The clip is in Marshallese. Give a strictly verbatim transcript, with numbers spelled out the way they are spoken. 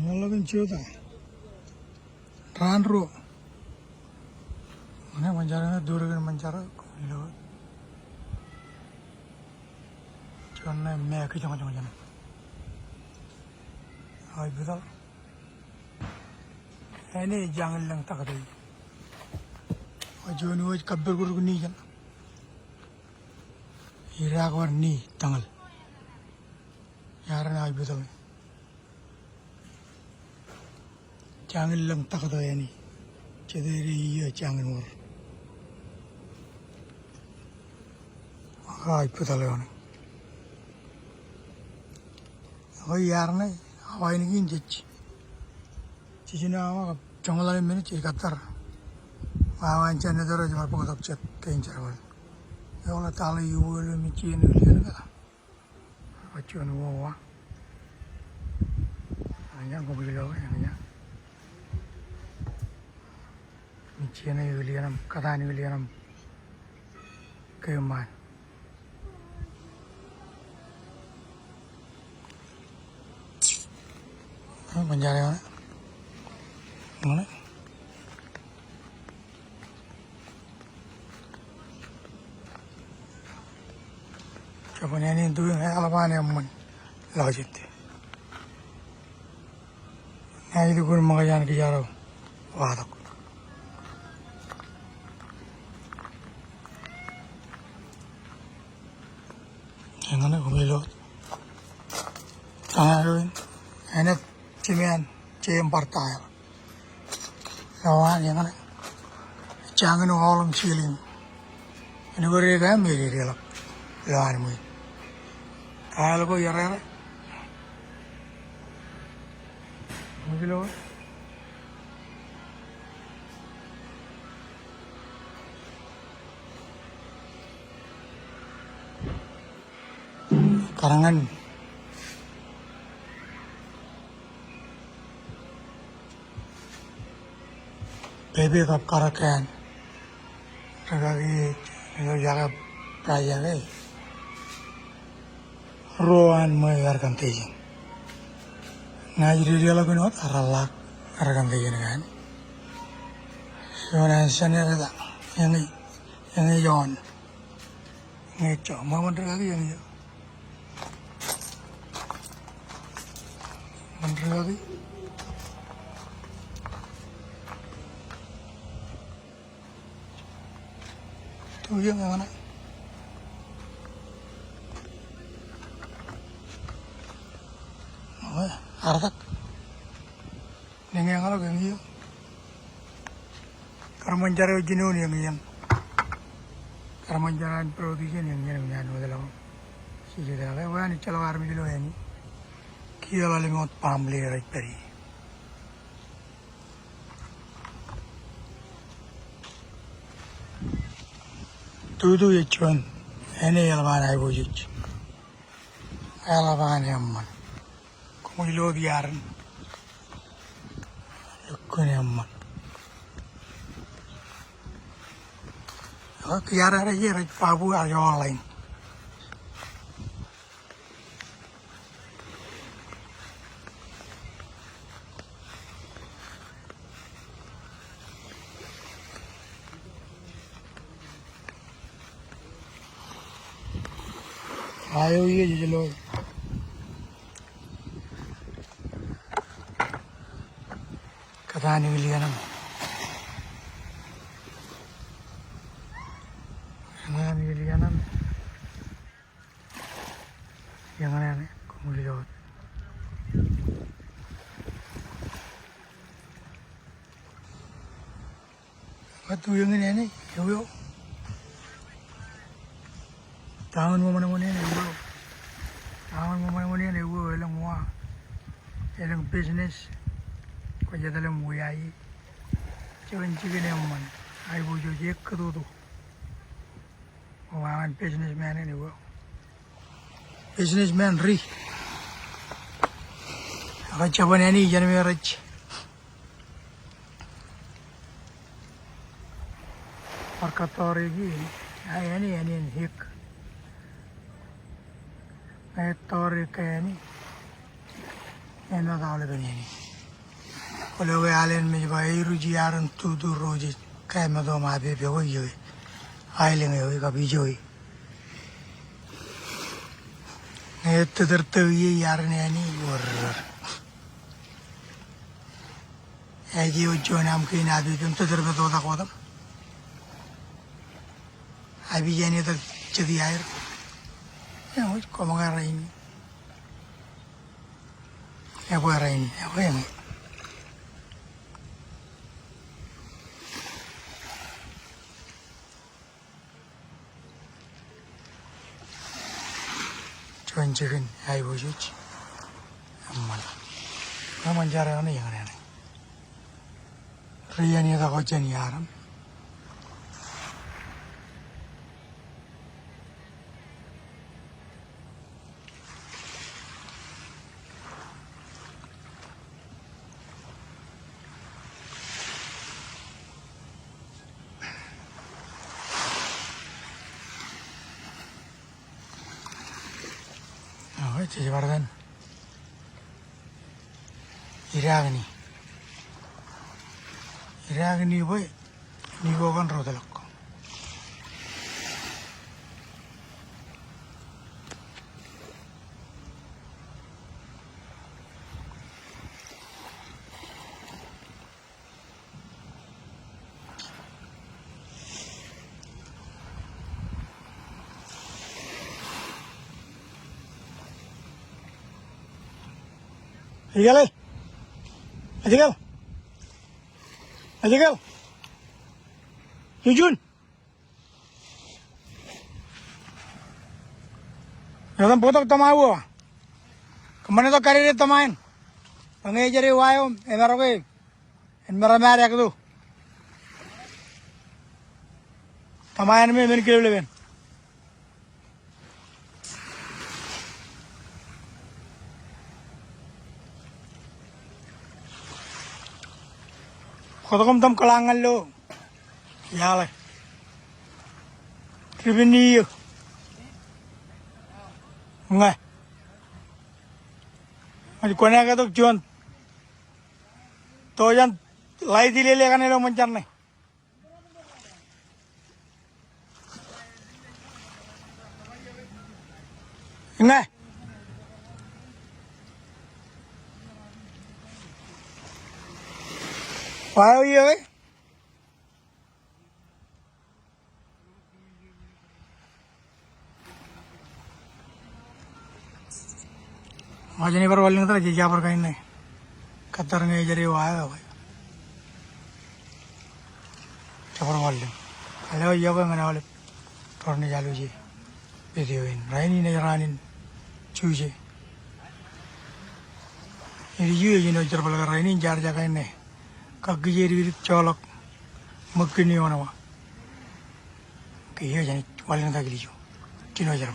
Ñe ḷọk in jota. Raan ruo. Ñe ṃōn jar, ñe durōk in ṃōn jar, ilo. Juon ṇe me kijoñjoñ jān. Aō ippetal. Āne jañin lōñ taktō. Eo juon wōj kappōrkōrkō ni jān. Idaak bar ni tañal. Iarṇe aō ippetal. Jañin lōñ taktō āne. Jete rej iiō jañin wōr. Aō ippetal eo ṇe. Eo iarṇe, awa in kein jej. Jej jino awa kab joñoul ḷalem minit jej kōttar. Awa in janitor ej bar bōktok jet kein jerbal. Eo ḷe taḷe iuwe ilo mejān eo ilion kōta. Ej juon uwawa. Eñin koṃij lo, eñin. Mejān eo ilion aṃ, kōtaan eo ilion aṃ. Kōṃṃan. Ṃōn jar eo ṇe. Ṃōn eo ṇe. Jabōn āne in tuwiñ eḷap an eṃṃan ḷọk jet. Ña ilukkuun ṃōkaj an kijaar eo watok. Eñin ṇe koṃij lo. Tañal eo in. Enet jimean, jeiū bar tael. Eo an eñin ṇe. Jañin aolep ceiling. Āinwōt rej kaṃṃoolol ḷọk. Eo an ṃwiin. Tael ko iar ere. Koṃij lo. Kar ñan pepe kab karōk kein. Rikaki eo yokwe project e. Ruo an ṃweo air condition. Ña ij dedeḷọk in wōt ear ḷak air condition kein. Juon an generator eñin, eñin eo an. Ñe ejjo, ṃōṃan rikaki eñin eo. Ṃōṃan rikaki. Tuwiñ eñin ṇe. Eo, artak. Eñin eñin ḷọk eñin eo. Kar ṃōn jar eo jinoin eñin. Kar ṃōn jar an provision eñin, eñin an wōtlọk. Sijetaḷe, ewi an ejjeḷọk armej ilo āne. Kiiō ḷalem wōt baaṃle rej pād ie. Tutu ej juon. Āne eḷap an aiboojoj. Eḷap an eṃṃan. Koṃij lo iaar in. Lukkuun eṃṃan. Eo, kiiō rej, rej babu ar joḷain. Aō, eo, eo, eo, eo. Kōtaan eo ilianaṃ. Kōtaan eo ilianaṃ. Eñin ṇe, koṃij lo. Eo tuwiñ eñin eo, eo. Tañin ṃōṃan eo eñin eo. Tañin ṃōṃan eo eñin eo, elōñ wa. Elōñ business. Kwōj etal im wiaje. Juon jikin eṃṃan. Aiboojoj ekkūtutu. Eo an businessman eñin eo. Businessman ri. Ak jabōn āne ijeṇ me rej bar kōttooriki, āne, āne in hik. Ñe ettoorik ke āne. Enaaj aolepen āne. Kwōlo ke alen mej ba eiruj iaar in tutu ro jej kaemāto im apepe eo ej aelōñ eo kab ijo e. Ñe tōtōr tō ie iaar in āne, wōr. Ej eo juon aṃ kein apepe im tōtōr met wōt ak wōt aṃ. Abij āne tak jet iaer. Eñin, kwōmaroñ rainin. Ebwe rainin, ebwe eñin. Juon jikin aiboojoj. Eṃṃan. Eṃṃan jar eṇ eñin eṇ. Ri āne tak eo jān iaar aṃ. Eo, jej bar etan. Idaak in. Idaak in bwe. Ni ko kan ro tōlọk. Ejjeḷe. Ejjeḷe. Ejjeḷe. Jujun. Etan bōktok tōma eo. Kōṃṃan itok kadede tōma eṇ. Bwe ñe ejade wa eo, emaroñ ke en meraṃ ad ekto. Tōma eṇ me men kileplep eṇ. Kotok im tōm kōḷaak ñan lo iaḷe. Ripin ni eo. Ñe. Ñe kwōnaaj etok juon. To jān ḷaiti lele kaṇe ilo ṃōn jarṇe. Ñe. Wa eo iiō ke? Ṃōjṇe bar wanlōñ ta, jej bar kain ṇe. Kōttar ñe ejade wa eo ke. Jej bar wanlōñ. Āinwōt eo ke ñan aolep ro rej alwōje video in. Rainin ej raan in Juje. Ej ijin eo jerbal ke rainin jaar jake ṇe. Kak kijeedikdik joḷọk ṃōk kōn ioon wa. Ke eo jenaaj wanlōñ ta kile ijo. Jino jerbal.